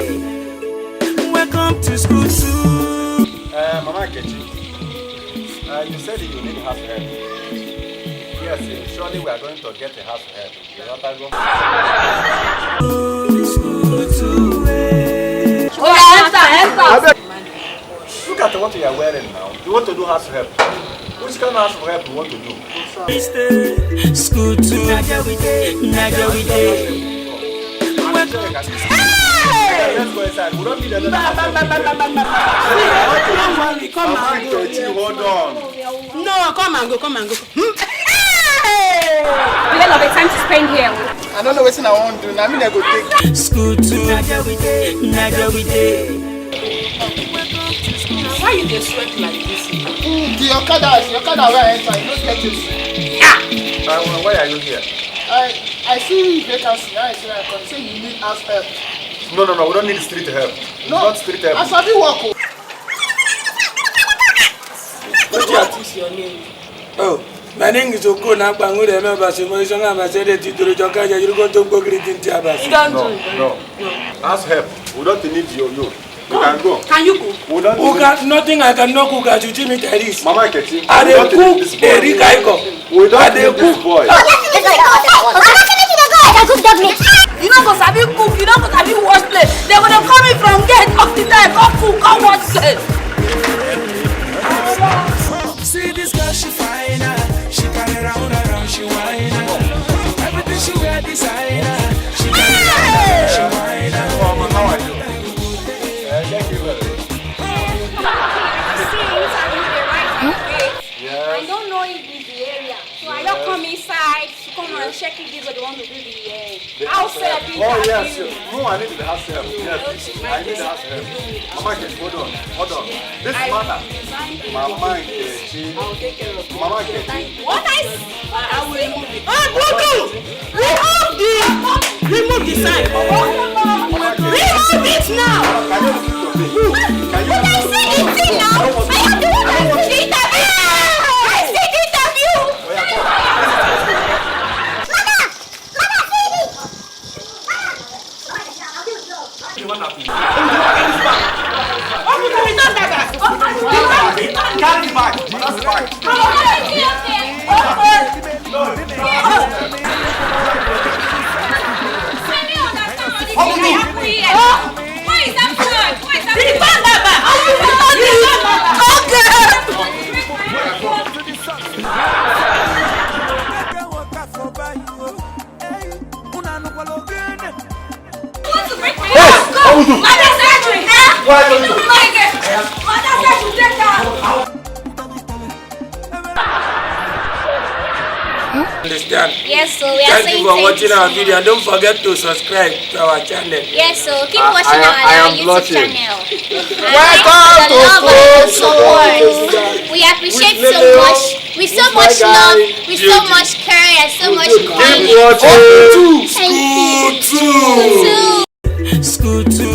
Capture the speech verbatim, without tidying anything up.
Welcome to school too. Uh, Mama Nkechi, uh, you said you need house help. Yes, eh, surely we are going to get a house help. You understand? School too, eh. Oya, enter, enter. Look at what you are wearing now. You want to do house help. Which kind of house help you want to do? School too. Na there we dey, na there we dey. Let's go inside. We don't need another house help. Don't worry, come and go. Hold on. No, come and go, come and go. Hmm? Hey! The hell of a time to spend here. I don't know wetin I wan do. Na me dem go take. School too. Na there we dey, na there we dey. Why you dey sweat like this? The okada, the okada wey I enter, you no get it. Ah! Uh, why are you here? I, I see vacancy. I say I come say you need house help. No, no, no, we don't need street help. No. Not street help. I sabi work o. Wetin your name? Oh, my name is Oko Nakpangure Mebasi Moishonga Masede Titoro Joka Yajirugo Tongbo Greeting Tiabasi. You don't No, do it. No. No. Ask help. We don't need you. You. You can go. Can you cook? We don't We need can nothing I cannot cook as you see me like this. Mama Nkechi, I we dey don't need cook this boy. Eric Aiko. We don't I dey need this cook. Boy. You no go sabi cook, you no go sabi wash plate. They go dey call me from gate all the time. Come cook, come wash plate. See this girl, she fine, ah. She carry round, around, she wine, ah. Everything she wear designer. She carry round, around, she wine, ah. Mama, how are you? Eh, thank you very much. See, you sabi the right place. Yes. I don't know if this is the area. So I just come inside to come and check if this is what they want to do the, uh, The house help. Oh, yes, yes. No, I need the house help. Yes, I need the house help. Mama Nkechi, hold on, hold on. This matter, Mama Nkechi. Mama Nkechi. What I s-, what I say? Oh, Budu! Remove the, remove the sign. Remove it now. Can you listen to me? Can you But I say it now. I am the one that see the interview. I see the interview. Mama! Mama, see me! Carry the bag. Carry the bag. Open it. What is that? What is that? Hey, what we do? Mother surgery, eh? Why don't you? Mother surgery, take her. Understand? Yes, so we are Thank you saying for thank watching you our so video, and much. Don't forget to subscribe to our channel. Yes, so keep I, watching I am, our, I our am YouTube blushing. Channel. And Welcome thank you to for the love and the Full support. Support. We appreciate With so Lele, much. With so with my much guy, love, with so Beauty. Much care, and so much Beauty. Keep kindness. Watching. Thank you. School too. School too.